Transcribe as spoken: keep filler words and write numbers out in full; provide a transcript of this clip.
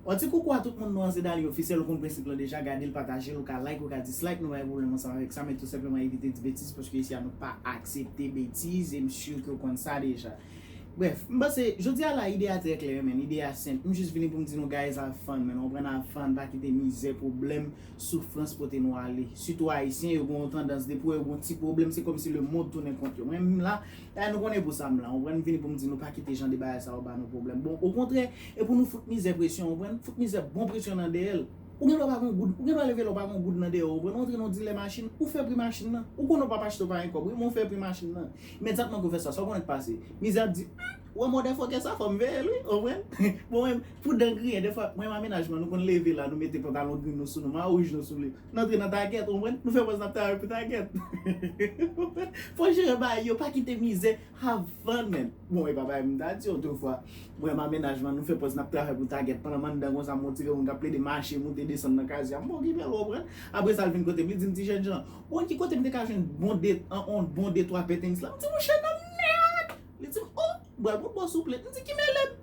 Yon ti koukou a tout moun, non an se Dali Officiel, ou konn prensip lan deja, gade l, pataje l, ou ka like, ou ka dislike, nou pa gen pwoblèm ansanm avèk sa, men tou senpleman evite di betiz, paske isi a nou pa aksepte betiz, e m si ke w konn sa deja. Brèf, m panse, jodi a la, ide a trè klè, men ide a senp. M jis vini pou m di nou, guys, have fun, men, w konprann, have fun, pa kite mizè, pwoblèm, soufrans pote nou ale. Sitou Ayisyen, yo gen yon tandans, depi yo gen yon ti pwoblèm, se kòmsi lemonn tounen kont yo. Mwen menm la, dayè nou konnen pou sa m la, w konprann, m vini pou m di nou, pa kite jan de bagay sa yo ba nou pwoblèm. Bon, okontrè, e pou nou fout mizè presyon, w konprann, fout mizè bon presyon nan dèyè l. Ou gen dwa pa gen goud, ou gen dwa leve la, ou pa gen goud nan dèyè w, ou konprann, ou antre nan yon dilè machin, ou fè pri machin nan. Ou konnen w p ap achte, w pa gen kòb, wi, men w fè pri machin nan. Imedyatman ke w fè sa, sa w konnen k pase? Mizè ap di, "Hmm, wè motherfucker sa, fò m veye l, wi," w konprann? Bon, mwen, pou dan griyen, dèfwa, mwen menm a mennaj mwen, nou konn leve la, nou mete pantalon gri nou sou nou, mayo wouj nou sou li. Nou antre nan Target, w konprann? Nou fè pòz n ap travay pou Target. Fò jere bagay yo, pa kite mizè, have fun, man. Bon, e pa bagay m ta di otrefwa. Mwen, m a mennaj mwen, nou fè pòz n ap travay pou Target. Pandan m anndan konsa, m wè yon ti granmoun k ap plede mache, moute, desann nan kazye a. M pa okipe l, w konprann? Apre sa, l vin kote m, li di m, "Ti jènjan, ou konn ki kote m te ka jwenn bon de, an, an bon de twa pè tenis la?" M di, "Monchè, nan mèd!" Li di m, "Oh, bwè l pou bò souple." M di, "Ki mele m?"